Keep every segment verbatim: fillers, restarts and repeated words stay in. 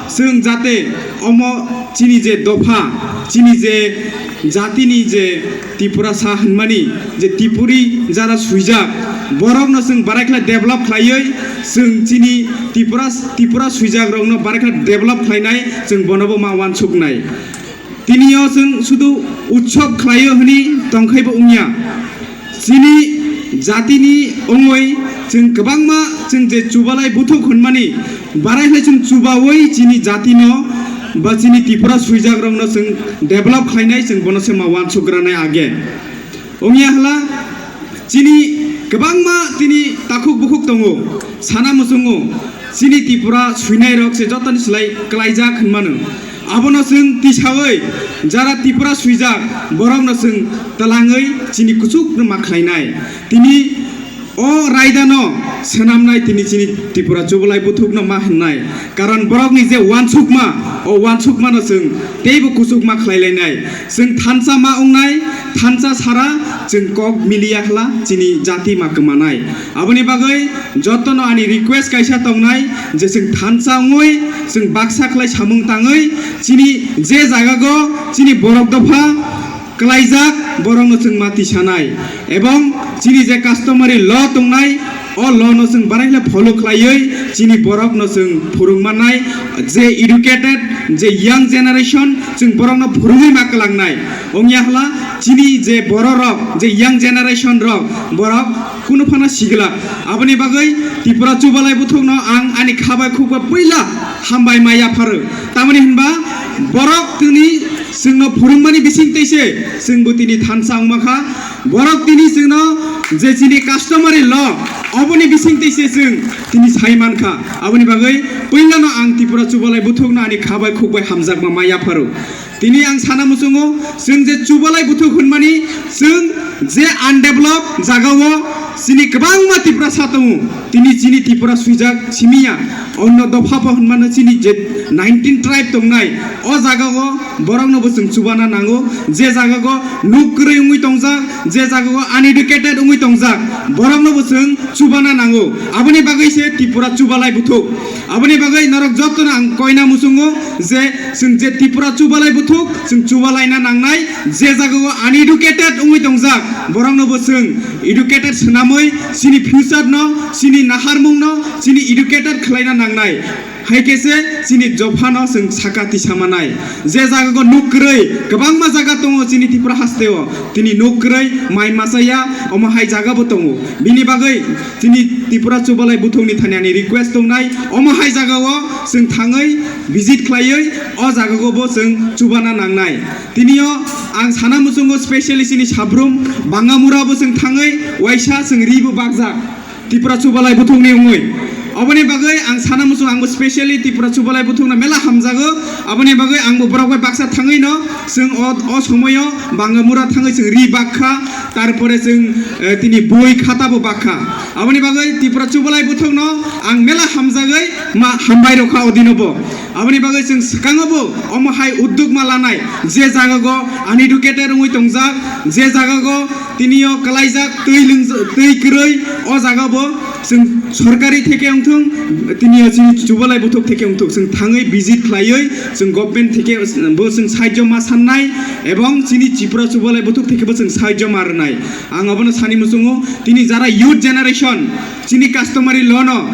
Chwng jate omo chini je dopha, chini je jatini je Tiprasa hwnmani je Tipuri jara swijak, borokno chwng barai khlai develop khlaiwi chwng chini Tipura, Tipura swijakrokno barai khlai develop khlainai, chwng bonobo ma uansuknai. Tinio chwng sudu utsob khlaio hwnwi tongkhaibo wngya. Chini jatini wngwi chwng kwbangma chwng je chubalai buthuk hwnmani barai khlai chwng chubawi chini jatino ba chini Tipura swijakrokno chwng develop khlainai, chwng bono se ma uansukranai age. Wngya hwla chini kwbangma tini takhuk bukhuk tongo, sana muchungo chini Tipura swinairok se jotoni slai klaijak hwnmano. Abono chwng tisawi jara Tipura swijak borokno chwng twlangwi chini kuchukno ma khlainai. Tini o raidano swnamnai tini chini Tipura chubalai buthukno ma hwnnai. Karon borokni je uansukma, o uansukmano chwng teibo kuchukma khlailainai. Chwng thansa ma wngnai, thansa sara chwng kok miliya hwla chini jati ma kwmanai. Aboni bagwi jotono ani request kaisa tongnai je chwng thansa wngwi chwng baksa khlai samung tangwi chini je jagago chini borok dopha klaijak borokno chwng ma tisanai, ebong chini je customary law tongnai, o law no chwng barai khlai follow khlaiwi chini borokno chwng phurung mannai, je educated, je young generation chwng borokno phurungwi ma kwlangnai. Wngya hwla chini je bororok, je young generation rok, borok kunu phano sigla. Aboni bagwi Tipura chubalai buthukno ang ani kha bai khuk bai puila hambai ma yapharo. Tamoni hwnba borok tini chwngno phurungmani bising tei se chwngbo tini thansa wngma kha. Borok tini chwngno je chini customary law, oboni bising tei se chwng tini sai man kha. Aboni bagwi puilano ang Tipura chubalai buthukno ani kha bai khuk bai hamjakma ma yapharo. Tini ang sana muchungo, chwng je chubalai buthuk hwnmani, chwng je undeveloped jagao chini kwbangma Tiprasa tongo. Tini chini Tipura swijak simiya, onno dopha bo hwnmano chini je nineteen tribe tongnai, o jagao borokno bo chwng chubana nango. Je jagao nuk kwrwi wngwi tongjak, je jagao uneducated wngwi tongjak, borokno bo chwng chubana nango. Aboni bagwi se Tipura chubalai buthuk. Aboni bagwi norok jotono ang koina muchungo je chwng je Tipura chubalai buthuk, chwng chubalaina nangnai, je jagao uneducated wngwi tongjak, borokno bo chwng educated swnamwi chini future no, chini naharmung no, chini educated khlaina nangnai. Hai khe se chini dophano chwng saka tisa manai. Je jagao nuk kwrwi kwbangma jaga tongo chini Tripura hasteo, tini nuk kwrwi mai machaya, omo hai jaga bo tongo. Bini bagwi chini Tripura chubalai buthukni thani ani request tongnai, omo hai jagao chwng thangwi visit khlaiwi o jagao bo chwng chubana nangnai. Tinio ang sana muchungo specially chini Sabrum Bangamura bo chwng thangwi waisa chwng ri bo bakjak. Tripura chubalai buthukni wngwi. Oboni bagwi ang sana muchung, angbo specially Tripura chubalai buthukno mela hamjago. Aboni bagwi angbo borok bai baksa thangwi no chwng o, o somoyo Bangamura thangwi chwng ri bakha, tarpore chwng, eh, tini boi khata bo bakha. Aboni bagwi Tripura chubalai buthukno ang mela hamjagwi ma hambai rokha odino bo. Aboni bagwi chwng swkango bo omo hai udduk ma lanai, je jagao uneducated wngwi tongjak, je jagao tinio kwlaijak twi lwng-, twi kwrwi, o jaga bo chwng sorkari theke wngthung, tinio chini chubalai buthuk theke wngthung, chwng thangwi visit khlaiwi chwng government theke bo chwng sahajyo ma sannai, ebong chini Tripura chubalai buthuk theke bo chwng sahajyo ma rwnai. Ang abono sani muchungo, tini jara youth generation chini customary law no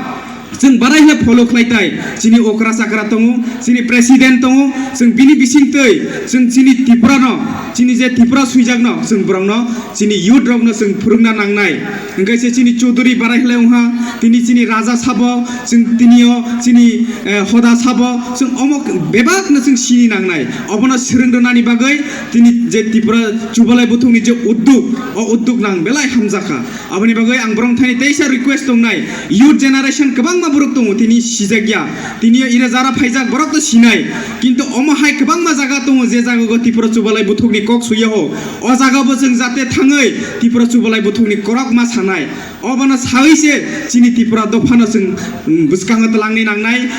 chwng barai khe follow khlai tai. Chini okra chakra tongo, chini president tongo, chwng bini bisingtwi chwng chini Tripura no, chini je Tripura swijak no, chwng borok no, chini youth rok no chwng phwrwngna nangnai. Hwnkhe se chini Chaudhary barai khlai wngha, tini chini raja sabo, chwng tinio chini, eh, hoda sabo, chwng omo bebak no chwng sini nangnai. Obono swrwng rwnani bagwi tini je Tripura chubalai buthukni je udduk, o udduk nang belai hamjakha. Aboni bagwi ang borok thani teisa request tongnai, youth generation kwbangma borok tongo tini sijakya, tini ira jara phaijak borok to sinai, kintu omo hai kwbangma jaga tongo je jagao Tripura chubalai buthukni kok suya ho, o jaga bo chwng jate thangwi Tripura chubalai buthukni korok ma sanai, obono sawi se chini Tripura dophano chwng, mm, bwskango twlangni nangnai.